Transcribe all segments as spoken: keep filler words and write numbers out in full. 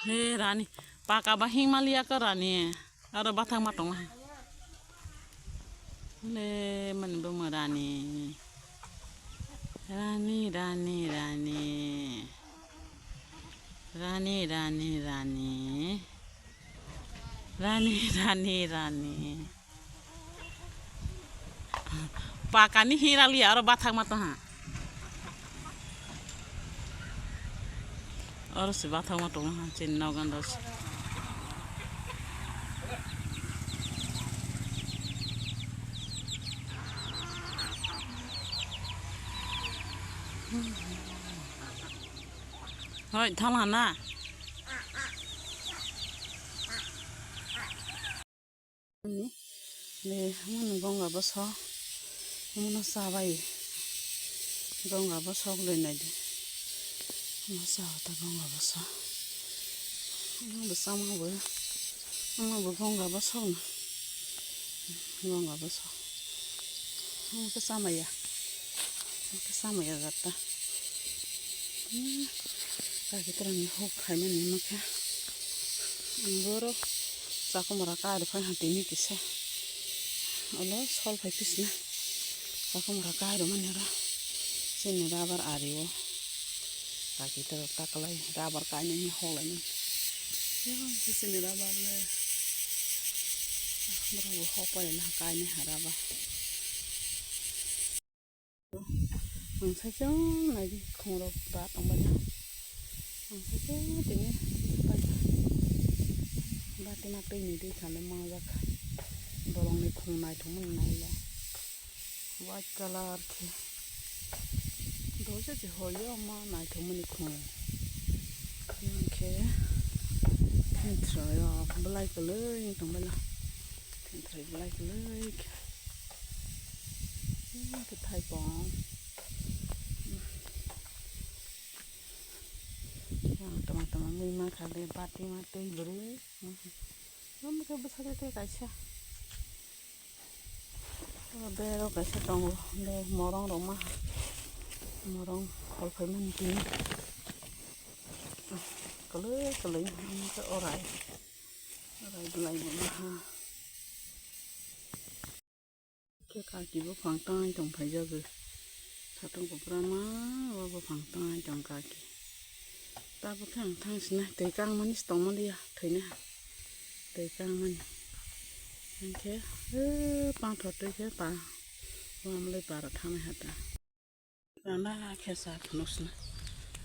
He rani, paka ba hing maliya ko rani. Aro bathang ma tong ha. Le mani bo mo rani. Rani, rani, rani. Rani, rani, rani. Rani, rani, rani. Pakani hira liya oro bathak ma tong ha. Oro se bathak ma tong ha, chini nogo ando se. Hoi, thal ha na. Ni, le, mano gonga boso, mano sabai, gonga boso le nai di, mano sa ta gonga boso, mano sama bo, mano bo gonga boso na, gonga boso, mano ke sama ya. Khe samaya jata. Hmm. Kaki torani huk khaimani hwnba khe. Ang borok chakumara kairok phai ha tini kisa. Olo sol phai pisna. Chakumara kairok mani oro. Chini rabar ari o. Kaki torok takalai rabar kainani hoklainani. Yang chini rabar le. Borok bo hok pailai kainai ha rabar. Ang sakhe nai di khungrok ba tongbaikha. Ang sakhe tini baikha. Bati ma twi ni di thani mangjak kha. Borokni khung naithokmani naila. White colour khe. Doja je hoyo ma naithokmani khung. Hwnkhe throyo belai kwlwi tongbaila. Throyo belai kwlwi khe. Khe thaipong. Tama tama mui ma kha de bati ma twi bwrwi. Nang khe bwsa de tei kaisa. Bero kaisa tongo de morong rok ma. Morong khol phai mani tini. Kwlwi kwlwi omo khe orai. Orai belai bo ma ha. Khe kaki buphang tang tong phai jago. Satung kwbra ma o buphang tang tong kaki. Tabuk khe ang thang sinai twi kang mani se tong maliya thwina. Twi kang mani. Hwnkhe o pangthor twi khe pa wamlwi para thangnai hata. Rana khe sa phunuk sina.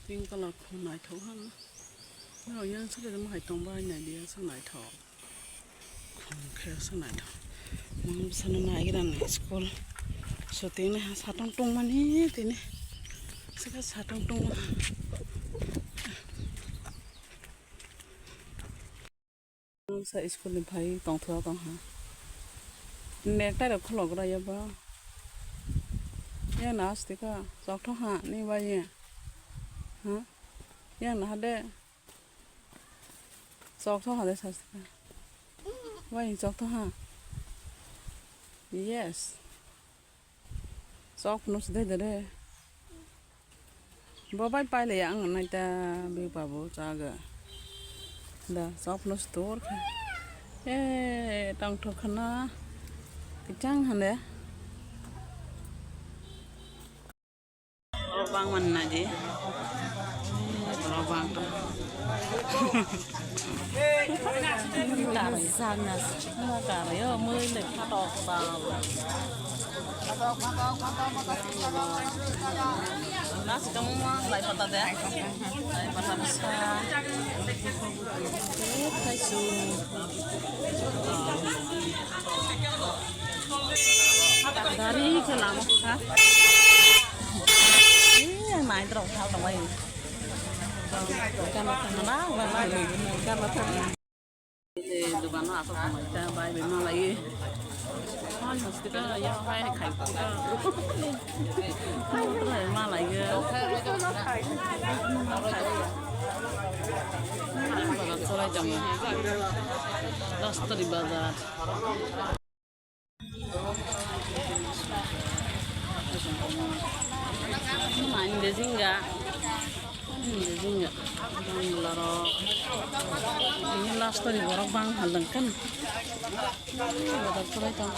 Pink colour khum naithok hano. Norok yang saka jamo hai tong bai nai di yang sa naithok. Khum khe sa naithok. Mang bwsano naigra ni school. Suting ni ha satung tong mani tini. Saka satung tong mani. Sa school ni phai tongthok tong ha. Nektai rok khulok ra ya ba. Ya na asti ka chok thok ha ni ba ye. Ha? Ya na ha de. Chok thok ha de sa asti ka. Ba ye chok thok ha. Yes. Chok phunuk se de de re. Bo bai pailai ang nai ta bwkha bo chaga. Da chok phunuk se tor kha. E tongthok khana kichang hande. Bang man na di. Bang to. Kar sana. Kar yo mui le phatok sa. Nasi kamu mah lai pata de. Lai pata bwsa. Eh, thaisu. Dari ke lama ha. Eh, yang naik terus hal tawai. Kan mana, mana, mana. Dukan no asok tongmani ta bai bai malai. Hai hospital ya hai khai. Hai hospital malai. Bazar cholai jang. Rastri bazar. Main dejinga. Main dejinga. Bangla rok. Ini last tadi borok bang haleng kan. Badar kurai tang.